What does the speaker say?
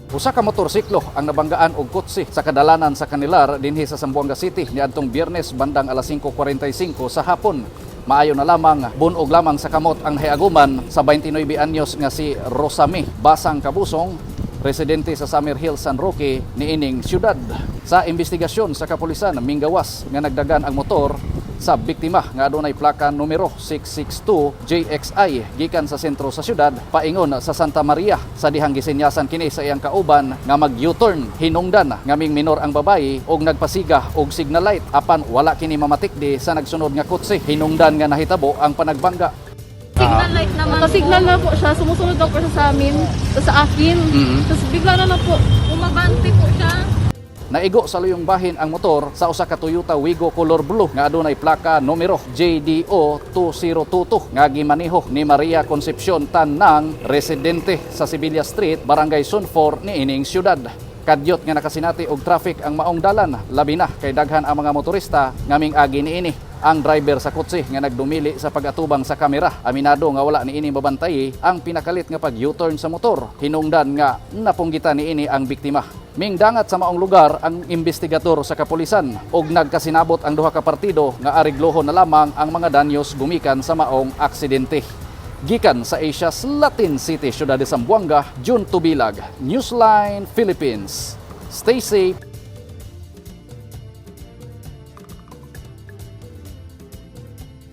Usa ka motorsiklo ang nabanggaan og kotse sa kadalanan sa Kanilar dinhi sa Zamboanga City niadtong Biyernes bandang alas 5:45 sa hapon. Maayo na lamang bunog lamang sa kamot ang nahiaguman sa 29 anyos nga si Rosami Basang Kabusong, residente sa Summer Hill, San Roque, niining syudad. Sa investigasyon sa kapulisan, minggawas nga nagdagan ang motor sa biktima nga adunay plaka numero 662 JXI gikan sa sentro sa syudad paingon sa Santa Maria sa dihang gisenyasan kini sa iyang kauban nga mag U-turn. Hinungdan nga ming minor ang babayi og nagpasiga og signal light, apan wala kini mamatikdi sa nagsunod nga kotse. Hinungdan nga nahitabo ang panagbangga. Signal light naman. Pasignal na po siya, sumusunod lang po siya sa amin, sa akin. Tapos bigla na lang po, Umabante po siya. Naigo sa luyong bahin ang motor sa usa ka Toyota Wigo color blue nga adunay plaka numero JDO 2022 nga gimaneho ni Maria Concepcion Tanang, residente sa Sevilla Street, Barangay Sunfor, niining syudad. Kadyot nga nakasinati og traffic ang maong dalan, labi na kay daghan ang mga motorista nga ming-agi niini. Ang driver sa kotse nga nagdumili sa pag-atubang sa kamera, aminado nga wala niini mabantay ang pinakalit nga pag U-turn sa motor. Hinungdan nga napunggitan niini ang biktima. Mingdangat sa maong lugar ang investigador sa kapulisan og nagkasinabot ang duha ka partido nga areglohon na lamang ang mga danyos gumikan sa maong aksidente. Gikan sa Asia's Latin City, Ciudad de Zamboanga, June Tubilag, Newsline Philippines. Stay safe.